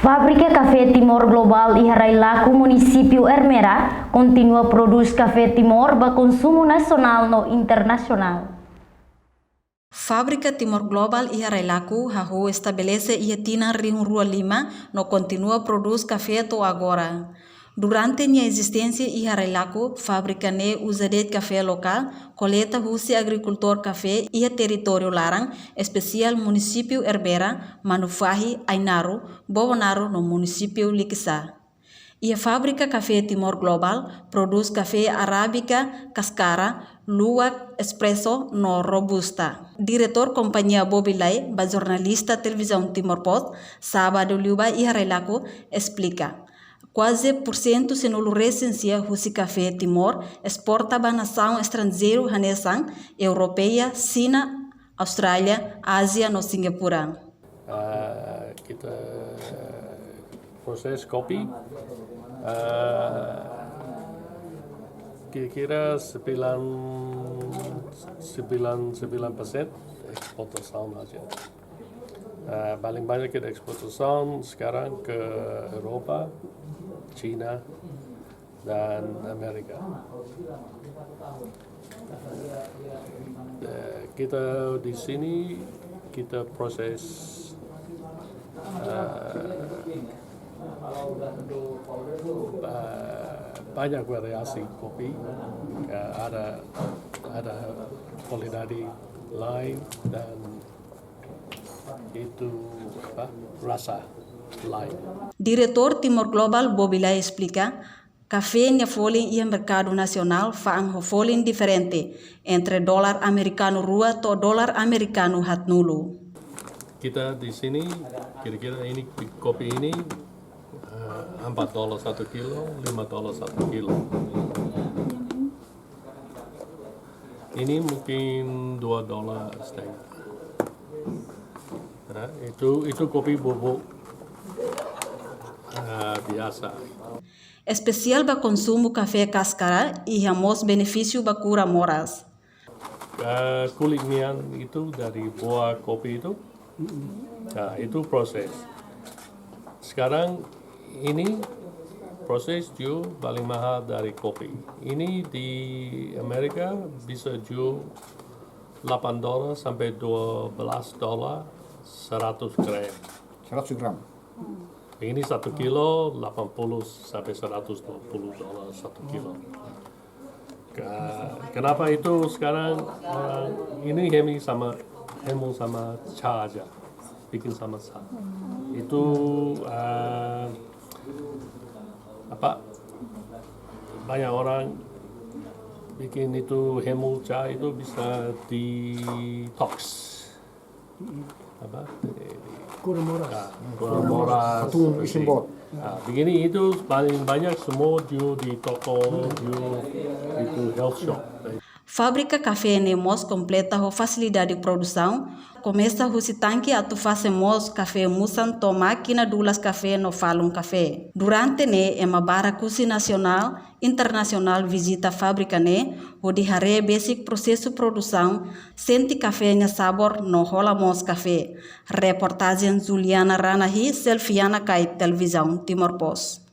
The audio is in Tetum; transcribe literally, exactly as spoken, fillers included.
Fábrika Kafé Timor Global iha Railaco, Munisípiu Ermera, kontinua prodús kafé Timor ba konsumu nasionál no internasionál. Fábrika Timor Global iha Railaco hahú estabelese iha tinan rihun rua lima no kontinua prodús kafé to'o agora. Durante nia ezisténsia iha Railaco, fábrika ne'e uza de'it kafé lokál, koleta husi agrikultór kafé iha territóriu laran, espesiál munisípiu Ermera, Manufahi, Ainaro, Bobonaro no munisípiu Likisá. Iha fábrika kafé Timor Global prodús kafé arábika, kaskara, luwak, espresso no robusta. Diretór kompañia Bobilai ba jornalista televizaun Timor Post, sábadu liubá iha Railaco, esplika. Kuaze pursentu sanulu-resin-sia husi kafé Timor esporta ba nasaun estranjeiru hanesan Europeia, Xina, Austrália, Ázia no Singapura. Ah, kita proses kopi, ah, kira-kira sembilan, sembilan, sembilan persen eksportasaun saja. Ah, paling banyak kita eksportasaun sekarang ke Eropa, Cina, dan Amerika. Eh, kita di sini, kita proses, eh, eh, banyak variasi kopi. Eh, ada, ada kualitas lain dan itu, apa, rasa lain. Diretór Timor Global Bobilai esplika, kafé nia folin iha merkadu nasionál fa'an ho folin diferente, entre dolar amerikanu rua to'o dolar amerikanu haatnulu. Kita di sini, kira-kira ini, kopi ini, eh, empat dolar satu kilo, lima dolar satu kilo. Ini mungkin dua dolar setengah. Nah, itu, itu kopi bubuk, eh, biasa. Espesiál ba konsumu kafé kaskara, iha mós benefísiu ba kura moras. Eh, kulit nian itu dari buah kopi itu. Nah, itu proses. Sekarang ini proses jual paling mahal dari kopi. Ini di Amerika bisa jual delapan dolar sampai dua belas dolar seratus gram. Seratus gram. Ini satu kilo, delapan puluh sampai seratus dua puluh dolar satu kilo. Ke-, kenapa itu sekarang, eh, ini hemu sama, hemu sama cha aja, bikin sama cha. Itu, eh, apa, banyak orang bikin itu hemu cha itu bisa detox. Apa? Kura moras. Ah, kura moras. Fatung isin-boot. Ah, begini itu paling banyak semua jual di toko, jual itu health shop. Fábrika kafé ne'e mós kompleta ho fasilidade produsaun, komesa husi tanke atu fase moos kafé musan to'o mákina dulas kafé no falun kafé. Durante ne'e ema barak husi nasionál, internasionál vizita fábrika ne'e, hodi haree besik prosesu produsaun, sente kafé nia sabór no hola moos kafé. Reportajen Juliana Ranahi, Selfiana Kai, Televizaun Timor Post.